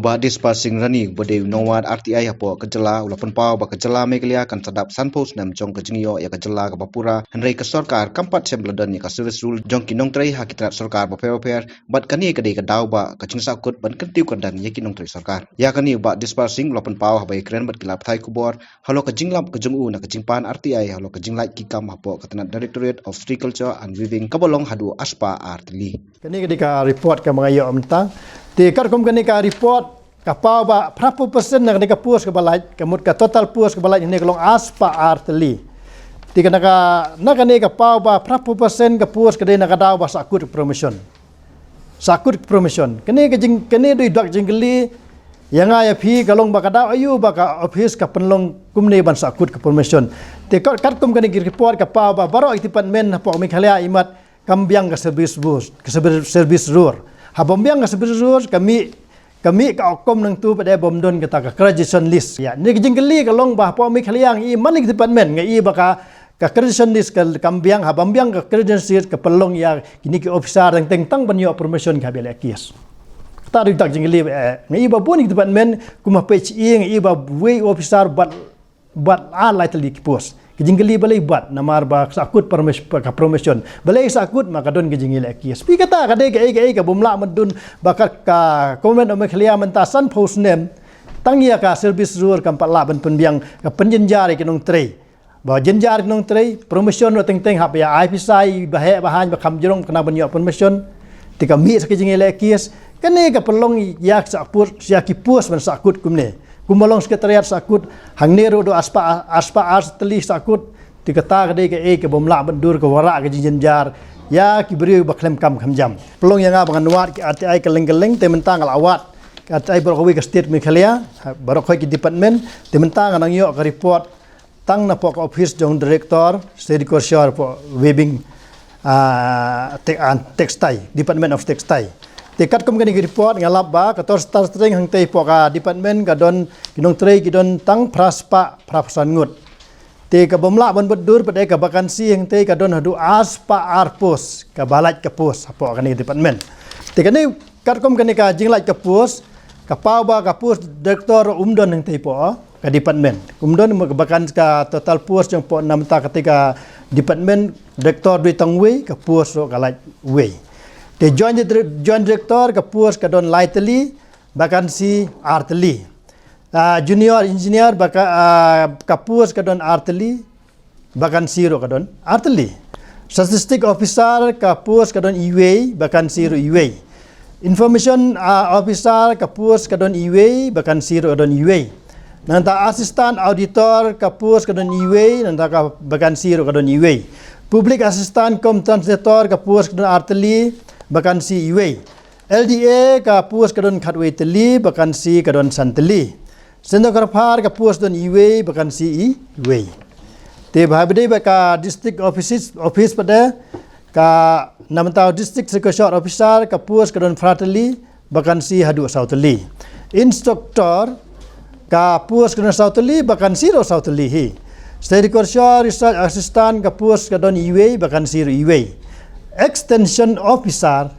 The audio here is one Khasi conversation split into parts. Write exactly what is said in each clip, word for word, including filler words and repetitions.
Bah Dispar Singh Rani, ba dei u nongwad R T I hapoh ka jylla, u la pynpaw ba ka jylla Meghalaya kan sa dap sanphew snem jong ka jingïoh ïa ka jylla kaba pura, hynrei ka sorkar kam pat shym la don ïa ka service rule jong ki nongtrei ha ki tnat sorkar bapher bapher, bad kane ka dei ka daw ba ka jingsahkut ban kyntiew kyrdan ïa ki nongtrei sorkar. Ïa kane u Bah Dispar Singh u la pynpaw haba ïakren bad ki lad pathai khubor halor ka jinglap ka jong u na ka jingpan R T I halor ka jinglait ki kam hapoh ka tnat Directorate of Sericulture and Weaving kaba long haduh arspah ar tylli. Kane ka dei ka report kaba nga ïoh mynta. Te katkum kane ka report ka paw ba phra phew percent na kane ka post kaba lait, ka mut ka total post kaba lait hangne ka long arspah ar tylli. Te ka na ka, na kane ka paw ba phra phew percent ka post ka dei na ka daw ba sahkut promotion. Sahkut promotion. Kane ka jing, kane dei dak jingkylli ïa nga ïa phi, ka long ba ka daw aïu ba ka office ka pynlong kumne ban sahkut ka promotion. Te kat, katkum kane ka report ka paw ba baroh ki department hapoh Meghalaya imat kam biang ka service rules, ka servi-, service rule. Haba ym biang ka service rule, ka mih, ka mih ka hukum nangtu pat ba ym don kata ka credential list. Ïa, ne ka jingkylli ka long ba hapoh Meghalaya ngi i man la ki department ngi i ba ka, ka credential list ka kam biang, haba ym biang ka credential list ka pynlong ïa kine ki officer teng teng tang ban ïoh promotion ka ba leh case. Kata dei dak jingkylli, eh, ngi i ba bun ki department kum ha PHE ngi i ba wei officer bad bad ar lai tylli ki post. Ka jingkylli balei bad namar ba sahkut promotion, ka promotion. Balei sahkut ma ka don ka jingïaleh case. Phi kata ka dei kaei kaei ka bym lah ban dun ba ka, ka Government of Meghalaya mynta sanphew snem tang ïa ka service rule kam pat lah ban pynbiang, ka pynjynjar ïa ki nongtrei. Ba jynjar ki nongtrei, promotion ruh teng teng hap ïa ai pisa ba heh ba haiñ ba kham jrong khnang ban ïoh promotion. Te ka mih sa ka jingïaleh case. Kane ka pynlong ïa ka sahkut, ïa ki post ban sahkut kumne. Kumba long secretariat sahkut, hangne ruh haduh arspah, arspah ar tylli sahkut. Te kata ka dei kaei ka bym lah ban dur, ka wanrah ka jingjynjar ïa ki briew ba khlem kam khlem jam. Pynlong ïa nga ba ngan wad ki R T I kylleng kylleng, te mynta nga la wad ki R T I baroh kawei ka state Meghalaya, baroh kawei ki department, te mynta nga nang ïoh ka report tang napoh ka office jong director, Sri Korshor poh weaving, ah, te-, ah, textile, Department of Textile. Te katkum kane ka report nga lap ba ka tor star string hangtei poh ka department ka don ki nongtrei ki don tang phra spah phra phew san ngut. Te ka bym lah ban bud dur pat ka vacancy hangtei ka don haduh arspah ar post, kaba lait ka post hapoh kane ka department. Te kane katkum kane ka jinglait ka post, ka paw ba ka post director um don hangtei poh ka department. Um don mo ka vacancy, ka total post jong poh namta katei ka department director dei tang wei, ka post ruh ka lait wei. Te joint dir-, joint director ka post ka don lai tylli, vacancy ar tylli. Ah, junior engineer ba ka, ah, ka post ka don ar tylli, vacancy ruh ka don ar tylli. Statistic officer ka post ka don iwei, vacancy ruh iwei. Information, ah, officer ka post ka don iwei, vacancy ruh ka don iwei. Nangta assistant auditor ka post ka don iwei, nangta ka vacancy ruh ka don iwei. Public assistant cum translator ka post ka don ar tylli, vacancy iwei. L D A ka post ka don khatwei tylli, vacancy ka don san tylli. Stenographer ka post don iwei, vacancy iwei. Te ba ha ba dei ba ka district offices, office pat ka namta district secretary officer ka post ka don phra tylli, vacancy haduh saw tylli. Instructor ka post ka don saw tylli, vacancy ruh saw tylli hi. State Research Assistant ka post ka don iwei, vacancy ruh iwei. Extension officer,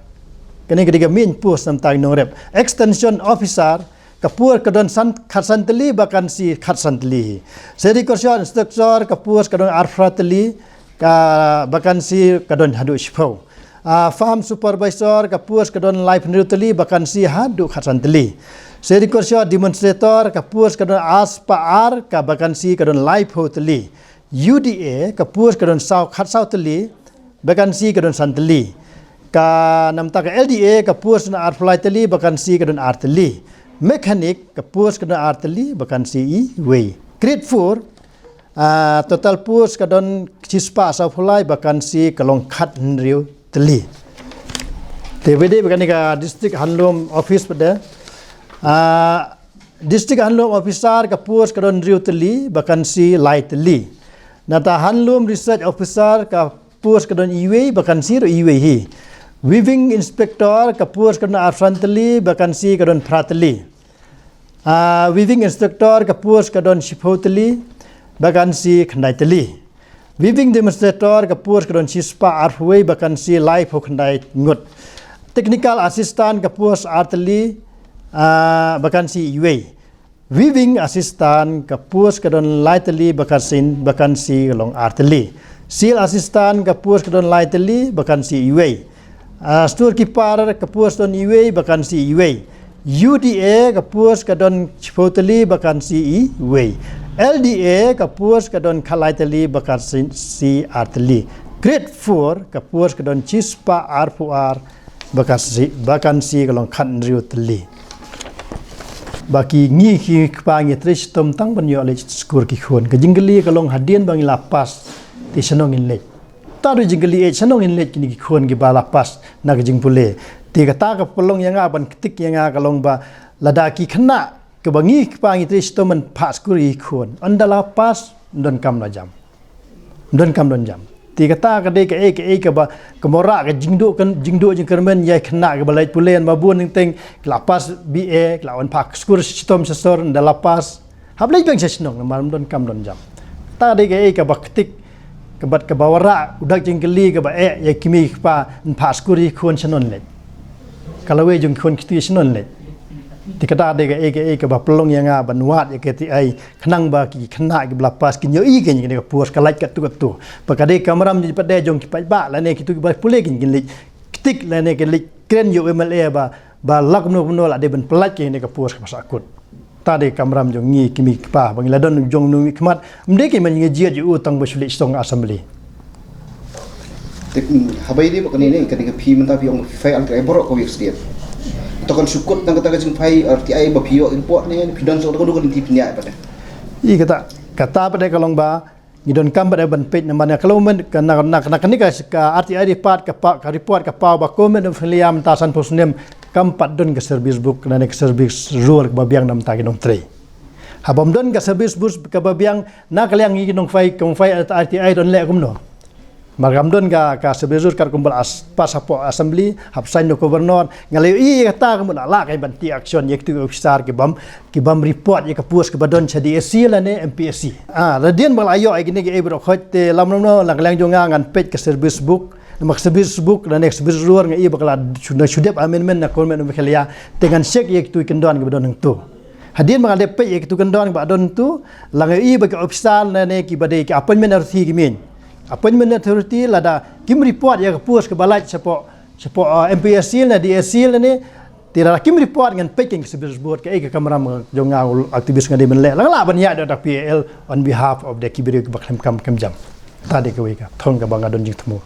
kane ka dei ka main post namta nongrep. Extension officer ka post ka don san, khatsan tylli, vacancy khatsan tylli hi. State Research Instructor ka post ka don arphra tylli, ka vacancy ka don haduh shiphew. Ah, farm supervisor ka post ka don laiphew hynriew tylli, vacancy haduh khatsan tylli. State Research demonstrator ka post ka don arspah ar, ka vacancy ka don laiphew tylli. U D A ka post ka don saw, khatsaw tylli, vacancy ka don san tylli. Ka namta ka L D A ka post ka don arphew lai tylli, vacancy ka don ar tylli. Mechanic ka post ka don ar tylli, vacancy iwei. Grade four, ah, total post ka don shispah sawphew lai, vacancy ka long khathynriew tylli. Te ba dei ba kane ka district handloom office pat. Ah, district handloom officer ka post ka don hynriew tylli, vacancy lai tylli. Nangta handloom research officer ka post ka don iwei, vacancy ruh iwei hi. Weaving inspector ka post ka don arphew san tylli, vacancy ka don phra tylli. Ah, weaving instructor ka post ka don shiphew tylli, vacancy khyndai tylli. Weaving demonstrator ka post ka don shispah arphew wei, vacancy laiphew khyndai ngut. Technical assistant ka post ar tylli, Ah, vacancy iwei. Weaving assistant ka post ka don lai tylli, vacancy, vacancy ka long ar tylli. Sales assistant ka post ka don lai tylli, vacancy iwei. Ah, storekeeper ka post don iwei, vacancy iwei. U D A ka post ka don shiphew tylli, vacancy iwei. L D A ka post ka don khatlai tylli, vacancy ar tylli. Grade four ka post ka don shispah arphew ar, vacancy, vacancy ka long khathynriew tylli. Ba ki ngi ki kpa ngi trei shitom tang ban ïoh leit skul ki khun. Ka jingkylli ka long hadien ba ngi la pass te shano ngin leit. Te dei jingkylli eh, shano ngin leit kine ki khun kiba la pass na ka jingpule. Te kata ka pynlong ïa nga ban ktik ïa nga ka long ba lada ki khynnah kiba ngi kpa ngi trei shitom ban phah skul ïa ki khun, ynda la pass, ym don kam don jam. Ym don kam don jam. Te kata ka dei kaei kaei kaba, ka mora ka jingduh kan, jingduh jingkyrmen ïa ki khynnah kiba leit pule, namar bun teng teng ki la pass B A, ki la wan phah skul shitom sha sor, ynda la pass hap leit biang sha shnong, namar ym don kam don jam. Kata ka dei kaei kaba ktik, kaba, kaba wanrah u dak jingkylli kaba eh ïa ki kmie ki kpa, yn phah skul ïa ki khun shano leit. Ka lawei jong ki khun kito shano leit. Te kata ka dei kaei kaei kaba pynlong ïa nga ban wad ïa ka R T I, khnang ba ki khynnah kiba la pass kin ïohi kein ïa kane ka post ka lait katto katto. Ba ka dei ka kamram jingpyndep jong ki paidbah lane kito kiba pule kein kin leit ktik lane kin leit kren ïa u M L A ba, ba la kumno kumno la dei ban pyllait kein ïa kane ka post kaba sahkut. Kata ka dei ka kamram jong ngi ki kmie ki kpa ba ngi la don jong ngi khmat. Ym dei kein ban ngi jied ïa u tang ba shu leit sdang assembly. Te, mm, haba ïadei bad kane ne, kane ka phi mynta phi ong phi file R T I baroh kawei ka sdien. To kan shu kut tang kata ka jingfile R T I ba phi ïoh report ne, phi don shuh kano kano ka lynti phin ïaid pat ne. I kata, kata pat de ka long ba ngi donkam pat de ban peit namar ne ka long mynta ka na, na, na kane ka, ka R T I report ka paw, ka report ka paw ba ka Government of Meghalaya mynta sanphew snem kam pat don ka service book, kane ka service roll kaba biang na bynta ki nongtrei. Haba ym don ka service book kaba biang, na ka liang ngi ki nongfile, ka nongfile R T I don leh kumno. Namar kam don ka, ka service roll kat kumba la pass hapoh assembly, hap sign da u Governor, nga la ïohi ïa kata kumno la lah kein ban take action ïa kito ki officer kibym, kibym report ïa ka post kaba don sha D S C lane M P S C. Ah, hadien ba la ïoh ïa kine kiei baroh khoit te lada ym don na ka liang jong nga ngan peit ka service book, namar ka service book lane ka service roll nga i ba ka la shu, shu dep amendment na ka Government of Meghalaya, te ngan check ïa kito ki kyndon kiba don hangto. Hadien ba nga dep peit ïa kito ki kyndon ba don hangto, la nga ïohi ba ki officer lane kiba dei ki appointment authority ki myn. Appointment authority lada kim report ïa ka post kaba lait shapoh, shapoh, uh, M P S C lane D S C lane, te lada kim report ngan peit kein ka service book kaei ka kamram jong nga u activist nga dei ban leh. La nga lah ban ïaid da P A L on behalf of the ki briew kiba khlem kam khlem jam. Kata dei kawei ka thong kaba nga don jingthmu.